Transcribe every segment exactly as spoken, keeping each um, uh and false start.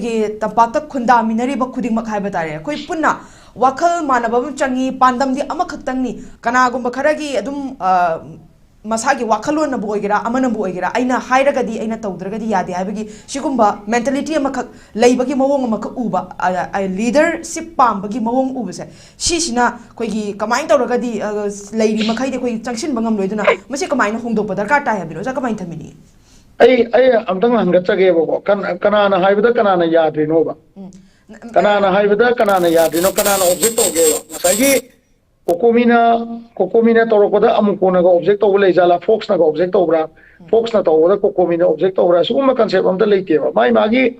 ꯑꯩꯈꯣꯏꯒꯤ ꯇꯝꯄꯥꯛꯇ ꯈꯨꯟꯗꯥꯃꯤꯟꯅꯔꯤꯕ ꯈꯨꯗꯤꯡꯃꯛ ꯍꯥꯏꯕ ꯇꯥꯔꯦ, ꯑꯩꯈꯣꯏ ꯄꯨꯟꯅ ꯋꯥꯈꯜ ꯃꯥꯟꯅꯕ ꯑꯃ ꯆꯪꯉꯤ, ꯄꯥꯟꯗꯝꯗꯤ ꯑꯃꯈꯛꯇꯪꯅꯤ꯫ ꯀꯅꯥꯒꯨꯝꯕ ꯈꯔꯒꯤ ꯑꯗꯨꯝ, ꯑ, ꯃꯁꯥꯒꯤ ꯋꯥꯈꯜꯂꯣꯟꯅꯕꯨ ꯑꯣꯏꯒꯦꯔꯥ, ꯑꯃꯅꯕꯨ ꯑꯣꯏꯒꯦꯔꯥ, ꯑꯩꯅ ꯍꯥꯏꯔꯒꯗꯤ, ꯑꯩꯅ ꯇꯧꯗ꯭ꯔꯒꯗꯤ ꯌꯥꯗꯦ ꯍꯥꯏꯕꯒꯤ ꯁꯤꯒꯨꯝꯕ mentality ꯑꯃꯈꯛ ꯂꯩꯕꯒꯤ ꯃꯑꯣꯡ ꯑꯃꯈꯛ ꯎꯕ, ꯑ, ꯑ, leadership ꯄꯥꯝꯕꯒꯤ ꯃꯑꯣꯡ ꯎꯕꯁꯦ, ꯁꯤꯁꯤꯅ ꯑꯩꯈꯣꯏꯒꯤ ꯀꯃꯥꯏꯅ ꯇꯧꯔꯒꯗꯤ, ꯑ, ꯂꯩꯔꯤ ꯃꯈꯩꯗꯤ ꯑꯩꯈꯣꯏ ꯆꯪꯁꯤꯟꯕ ꯉꯝꯂꯣꯏ꯫ ꯑꯗꯨꯅ ꯃꯁꯤ ꯀꯃꯥꯏꯅ ꯍꯣꯡꯗꯣꯛꯄ ꯗꯔꯀꯥꯔ ꯇꯥꯏ ꯍꯥꯏꯕꯅꯣ? ꯑꯣꯖꯥ, ꯀꯃꯥꯏꯅ ꯊꯝꯕꯤꯅꯤꯡꯉꯤ? ꯑꯩ ꯑꯩ ꯑꯝꯇꯪ ꯍꯪꯒꯠꯆꯒꯦꯕꯀꯣ꯫ ꯀꯟ- ꯀꯅꯥꯅ ꯍꯥꯏꯕꯗ ꯀꯅꯥꯅ ꯌꯥꯗ꯭ꯔꯤꯅꯣꯕ? ꯎꯝ. ꯅ- ꯀꯅꯥꯅ ꯍꯥꯏꯕꯗ ꯀꯅꯥꯅ ꯌꯥꯗ꯭ꯔꯤꯅꯣ? ꯀꯅꯥꯅ object ꯇꯧꯒꯦꯕ? ꯉꯁꯥꯏꯒꯤ ꯀꯣꯀꯣꯃꯤꯅ ꯀꯣꯀꯣꯃꯤꯅ ꯇꯧꯔꯛꯄꯗ ꯑꯃꯨꯀꯣꯅꯒ object ꯇꯧꯕ ꯂꯩꯖꯥꯠꯂꯥ, ꯐꯣꯛꯁꯅꯒ object ꯇꯧꯕ꯭ꯔꯥ, ꯐꯣꯛꯁꯅ ꯇꯧꯕꯗ ꯀꯣꯀꯣꯃꯤꯅ object ꯇꯧꯕ꯭ꯔꯥ? ꯁꯤꯒꯨꯝꯕ concept ꯑꯝꯇ ꯂꯩꯇꯦꯕ꯫ ꯃꯥꯏ ꯃꯥꯒꯤ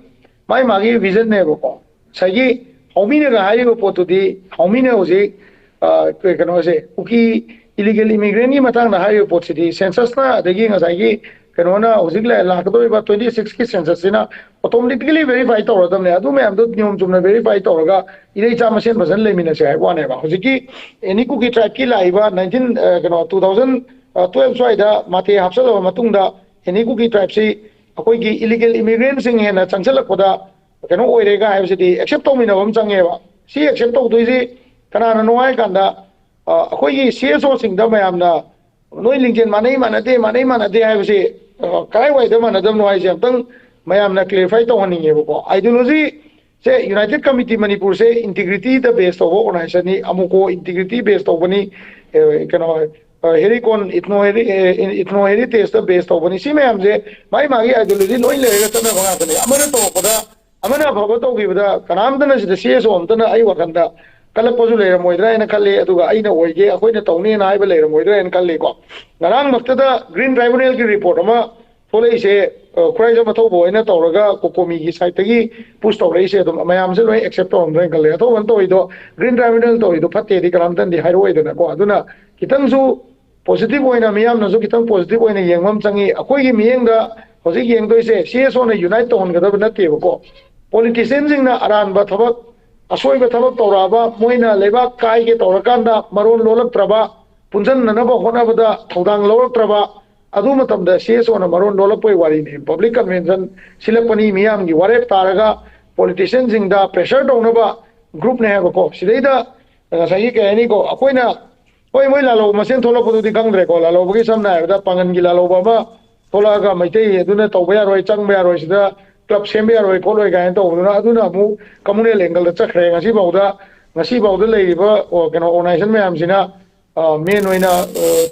ꯃꯥꯏ ꯃꯥꯒꯤ visionꯅꯦꯕꯀꯣ꯫ ꯉꯁꯥꯏꯒꯤ ꯍꯥꯎꯃꯤꯅꯒ ꯍꯥꯏꯔꯤꯕ ꯄꯣꯠꯇꯨꯗꯤ, ꯍꯥꯎꯃꯤꯅ ꯍꯧꯖꯤꯛ, ꯑ, ꯀꯩ- ꯀꯩꯅꯣꯁꯦ, ꯀꯨꯀꯤ illegal immigrantꯀꯤ ꯃꯇꯥꯡꯗ ꯍꯥꯏꯔꯤꯕ ꯄꯣꯠꯁꯤꯗꯤ, censusꯅ, ꯑꯗꯒꯤ ꯉꯁꯥꯏꯒꯤ ꯀꯩꯅꯣꯅ, ꯍꯧꯖꯤꯛ ꯂ- ꯂꯥꯛꯀꯗꯧꯔꯤꯕ twenty sixꯀꯤ censusꯁꯤꯅ automatically verify ꯇꯧꯔꯗꯕꯅꯦ꯫ ꯑꯗꯨ ꯃꯌꯥꯝꯗꯣ ꯅꯤꯌꯣꯝ ꯆꯨꯝꯅ verify ꯇꯧꯔꯒ ꯏꯔꯩꯆꯥ ꯃꯁꯦꯟ ꯐꯖꯅ ꯂꯩꯃꯤꯟꯅꯁꯦ ꯍꯥꯏꯕ ꯋꯥꯅꯦꯕ꯫ ꯍꯧꯖꯤꯛꯀꯤ any Kuki tribeꯀꯤ ꯂꯥꯛꯏꯕ nineteen, ꯑ, ꯀꯩꯅꯣ, two thousand twelve ꯁ꯭ꯋꯥꯏꯗ ꯃꯥꯇꯦ ꯍꯥꯞꯆꯜꯂꯕ ꯃꯇꯨꯡꯗ, any Kuki tribeꯁꯤ ꯑꯩꯈꯣꯏꯒꯤ illegal immigrantꯁꯤꯡ ꯍꯦꯟꯅ ꯆꯪꯁꯤꯜꯂꯛꯄꯗ ꯀꯩꯅꯣ ꯑꯣꯏꯔꯦꯒ ꯍꯥꯏꯕꯁꯤꯗꯤ accept ꯇꯧꯃꯤꯟꯅꯕ ꯑꯃ ꯆꯪꯉꯦꯕ꯫ ꯁꯤ accept ꯇꯧꯗꯣꯏꯁꯤ ꯀꯅꯥꯅꯅꯣ ꯍꯥꯏ ꯀꯥꯟꯗ, ꯑ, ꯑꯩꯈꯣꯏꯒꯤ CSOꯁꯤꯡꯗ ꯃꯌꯥꯝꯅ ꯅꯣꯏ ꯂꯤꯡꯖꯦꯜ ꯃꯥꯟꯅꯩ ꯃꯥꯟꯅꯗꯦ, ꯃꯥꯟꯅꯩ ꯃꯥꯟꯅꯗꯦ ꯍꯥꯏꯕꯁꯤ, ꯑ, ꯀꯗꯥꯏꯋꯥꯏꯗ ꯃꯥꯟꯅꯗꯕꯅꯣ ꯍꯥꯏꯁꯦ ꯑꯝꯇꯪ ꯃꯌꯥꯝꯅ clarify ꯇꯧꯍꯟꯅꯤꯡꯉꯦꯕꯀꯣ꯫ Ideology ꯁꯦ, United Committee ꯃꯅꯤꯄꯨꯔꯁꯦ integrityꯗ base ꯇꯧꯕ organizationꯅꯤ, ꯑꯃꯨꯀꯣ integrity base ꯇꯧꯕꯅꯤ, ꯑ, ꯀꯩꯅꯣ, ꯑ, ꯍꯦꯔꯤꯀꯣꯟ ethno heri- ꯑ, ethno heritageꯇ base ꯇꯧꯕꯅꯤ꯫ ꯁꯤ ꯃꯌꯥꯝꯁꯦ ꯃꯥꯏ ꯃꯥꯒꯤ ideology ꯂꯣꯏ ꯂꯩꯔꯒ ꯆꯠꯅꯕ ꯉꯥꯛꯇꯅꯤ꯫ ꯑꯃꯅ ꯇꯧꯔꯛꯄꯗ, ꯑꯃꯅ ꯑꯐꯕ ꯇꯧꯈꯤꯕꯗ ꯀꯅꯥꯝꯇꯅ ꯁꯤꯗ CSO ꯑꯝꯇꯅ ꯑꯩ ꯋꯥꯈꯜꯗ ꯀꯜꯂꯛꯄꯁꯨ ꯂꯩꯔꯝꯃꯣꯏꯗ꯭ꯔꯥ ꯍꯥꯏꯅ ꯈꯜꯂꯤ, ꯑꯗꯨꯒ ꯑꯩꯅ ꯑꯣꯏꯒꯦ, ꯑꯩꯈꯣꯏꯅ ꯇꯧꯅꯤꯅ ꯍꯥꯏꯕ ꯂꯩꯔꯝꯃꯣꯏꯗ꯭ꯔꯥ ꯍꯥꯏꯅ ꯈꯜꯂꯤꯀꯣ꯫ ꯉꯔꯥꯡꯃꯛꯇꯗ Green Tribunalꯒꯤ report ꯑꯃ ꯊꯣꯛꯂꯛꯏꯁꯦ, ꯑ, ꯈꯨꯔꯥꯏꯖꯝ ꯑꯊꯧꯕ ꯍꯣꯏꯅ ꯇꯧꯔꯒ ꯀꯣꯀꯣꯃꯤꯒꯤ sideꯇꯒꯤ push ꯇꯧꯔꯛꯏꯁꯦ ꯑꯗꯨꯝ ꯃꯌꯥꯝꯁꯦ ꯂꯣꯏ accept ꯇꯧꯔꯝꯗꯣꯏꯅ ꯈꯜꯂꯦ꯫ ꯑꯊꯧꯕꯅ ꯇꯧꯔꯤꯗꯣ, Green Tribunal ꯇꯧꯔꯤꯗꯣ ꯐꯠꯇꯦꯗꯤ ꯀꯅꯥꯝꯇꯅꯗꯤ ꯍꯥꯏꯔꯛꯑꯣꯏꯗꯅꯀꯣ꯫ ꯑꯗꯨꯅ ꯈꯤꯇꯪꯁꯨ positive ꯑꯣꯏꯅ, ꯃꯤꯌꯥꯝꯅꯁꯨ ꯈꯤꯇꯪ positive ꯑꯣꯏꯅ ꯌꯦꯡꯕ ꯑꯃ ꯆꯪꯉꯤ꯫ ꯑꯩꯈꯣꯏꯒꯤ ꯃꯤꯠꯌꯦꯡꯗ ꯍꯧꯖꯤꯛ ꯌꯦꯡꯗꯣꯏꯁꯦ CSOꯅ unite ꯇꯧꯍꯟꯒꯗꯕ ꯅꯠꯇꯦꯕꯀꯣ꯫ Politicianꯁꯤꯡꯅ ꯑꯔꯥꯟꯕ ꯊꯕꯛ, ꯑꯁꯣꯏꯕ ꯊꯕꯛ ꯇꯧꯔꯛꯑꯕ, ꯃꯣꯏꯅ ꯂꯩꯕꯥꯛ ꯀꯥꯏꯒꯦ ꯇꯧꯔꯀꯥꯟꯗ ꯃꯔꯣꯟ ꯂꯣꯜꯂꯛꯇ꯭ꯔꯕ, ꯄꯨꯟꯁꯤꯟꯅꯅꯕ ꯍꯣꯠꯅꯕꯗ ꯊꯧꯗꯥꯡ ꯂꯧꯔꯛꯇ꯭ꯔꯕ, ꯑꯗꯨ ꯃꯇꯝꯗ CSOꯅ ꯃꯔꯣꯟ ꯂꯣꯜꯂꯛꯄꯩ ꯋꯥꯔꯤꯅꯤ꯫ Public convention ꯁꯤꯜꯂꯛꯄꯅꯤ, ꯃꯤꯌꯥꯝꯒꯤ ꯋꯥꯔꯦꯞ ꯇꯥꯔꯒ ꯄꯣꯂꯤꯇꯤꯁꯤꯌꯥꯟꯁꯤꯡꯗ ꯄ꯭ꯔꯦꯁꯔ ꯇꯧꯅꯕ ꯒ꯭ꯔꯨꯞꯅꯦ ꯍꯥꯏꯕꯀꯣ꯫ ꯁꯤꯗꯩꯗ ꯉꯁꯥꯏꯒꯤ ꯀꯩ ꯍꯥꯏꯅꯤꯀꯣ, ꯑꯩꯈꯣꯏꯅ, ꯍꯣꯏ, ꯃꯣꯏ ꯂꯥꯜꯍꯧꯕ ꯃꯁꯦꯟ ꯊꯣꯛꯂꯛꯄꯗꯨꯗꯤ ꯈꯪꯗ꯭ꯔꯦꯀꯣ꯫ ꯂꯥꯜꯍꯧꯕꯒꯤ ꯁꯝꯅ ꯍꯥꯏꯔꯕꯗ ꯄꯥꯡꯒꯟꯒꯤ ꯂꯥꯜꯍꯧꯕ ꯑꯃ ꯊꯣꯛꯂꯛꯑꯒ ꯃꯩꯇꯩ ꯑꯗꯨꯅ ꯇꯧꯕ ꯌꯥꯔꯣꯏ, ꯆꯪꯕ ꯌꯥꯔꯣꯏ, ꯁꯤꯗ ꯀ꯭ꯂꯕ ꯁꯦꯝꯕ ꯌꯥꯔꯣꯏ ꯈꯣꯠꯂꯣꯏ ꯀꯥꯏꯅ ꯇꯧꯕꯗꯨꯅ ꯑꯗꯨꯅ ꯑꯃꯨꯛ ꯀꯝꯃꯨꯅꯦꯜ ꯑꯦꯡꯒꯜꯗ ꯆꯠꯈ꯭ꯔꯦ꯫ ꯉꯁꯤꯐꯥꯎꯗ, ꯉꯁꯤꯐꯥꯎꯗ ꯂꯩꯔꯤꯕ, ꯑꯣ, ꯀꯩꯅꯣ, ꯑꯣꯔꯒꯅꯥꯏꯖꯦꯁꯟ ꯃꯌꯥꯝꯁꯤꯅ ꯃꯦꯟ ꯑꯣꯏꯅ, ꯑ,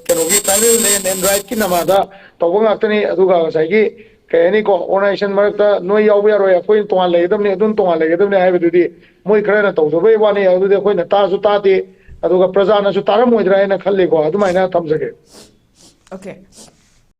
ꯀꯩꯅꯣꯒꯤ ꯇ꯭ꯔꯥꯏꯕꯦꯜ ꯂꯦꯟ ꯑꯦꯟ ꯔꯥꯏꯠꯀꯤ ꯅꯃꯥꯗ ꯇꯧꯕ ꯉꯥꯛꯇꯅꯤ꯫ ꯑꯗꯨꯒ ꯉꯁꯥꯏꯒꯤ ꯀꯩ ꯍꯥꯏꯅꯤꯀꯣ, ꯑꯣꯔꯒꯅꯥꯏꯖꯦꯁꯟ ꯃꯔꯛꯇ ꯅꯣꯏ ꯌꯥꯎꯕ ꯌꯥꯔꯣꯏ, ꯑꯩꯈꯣꯏ ꯇꯣꯉꯥꯟ ꯂꯩꯒꯗꯕꯅꯤ, ꯑꯗꯨꯝ ꯇꯣꯉꯥꯟ ꯂꯩꯒꯗꯕꯅꯤ ꯍꯥꯏꯕꯗꯨꯗꯤ ꯃꯣꯏ ꯈꯔꯅ ꯇꯧꯖꯕꯩ ꯋꯥꯅꯤ꯫ ꯑꯗꯨꯗꯤ ꯑꯩꯈꯣꯏꯅ ꯇꯥꯁꯨ ꯇꯥꯗꯦ, ꯑꯗꯨꯒ ꯄ꯭ꯔꯖꯥꯅꯁꯨ ꯇꯥꯔꯝꯃꯣꯏꯗ꯭ꯔꯥ ꯍꯥꯏꯅ ꯈꯜꯂꯤꯀꯣ꯫ ꯑꯗꯨꯃꯥꯏꯅ ꯊꯝꯖꯒꯦ꯫ Okay.